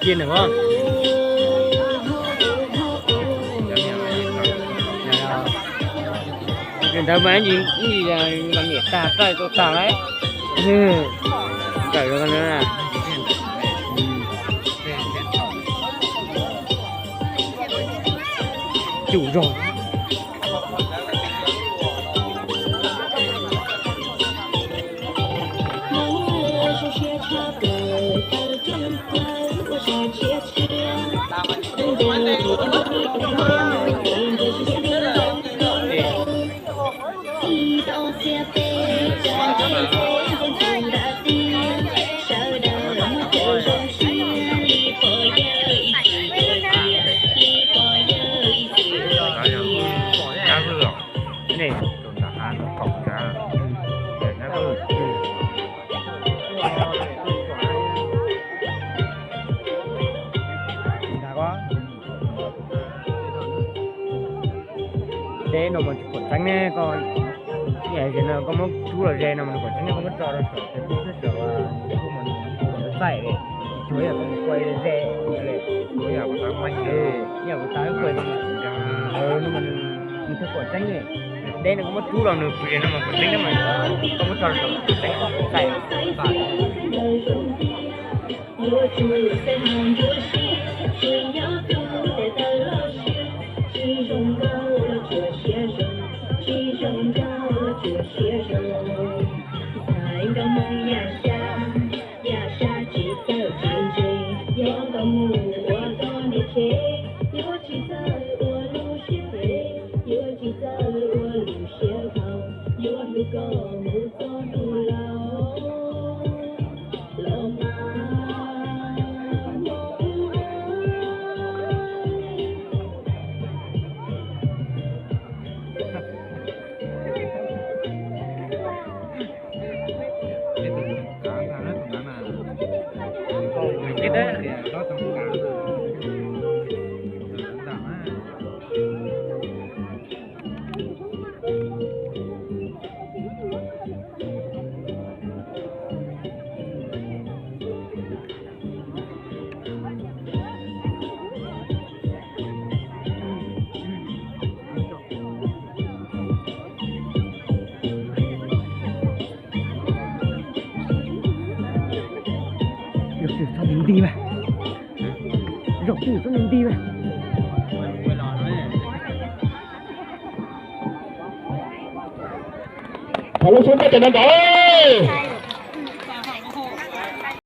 Kiag ntawm os. Ntawd mas ib yam niam tag raij tau tag lawm. Kawm zoo na. Cum zog. Nej, tus nram hav no kaum na. Deb no mas tsis pom tseeb ne koj. Ib yam li no koj muab rub los ze no mas nws pom tseeb ne, koj muab tso rau saum Facebook thiab saum YouTube mas nws pom txaij li. Tsis tshua yog koj mus quaj ze li. Ib yam kuv tav quaj no mas nws thiaj pom tseeb li. Deb no koj muab rub los nws pom ze no mas pom tseeb mas koj muab tso rau saum Facebook txaij. Yuav tsum xav hais ntsuab siab, tsis nyob tus tes taw loj siab, tsis zoo nkauj los tsuas siab zoo, tsis zoo nkauj los tsuas siab zoo. Xaiv nkauj moo yam sab, yam sab tsis txawj tsis ntse, yuav tau mus ua koj niam tshev, yuav tsis txawj ua lub siab phem, yuav tsis txawj ua lub siab dhau, yuav hlub koj mus txog hnub laus los mas. Zaum twg txhob nti nti mas. Zaum twg txhob nti nti mas. Thov lub xub ntiag tes no nrov.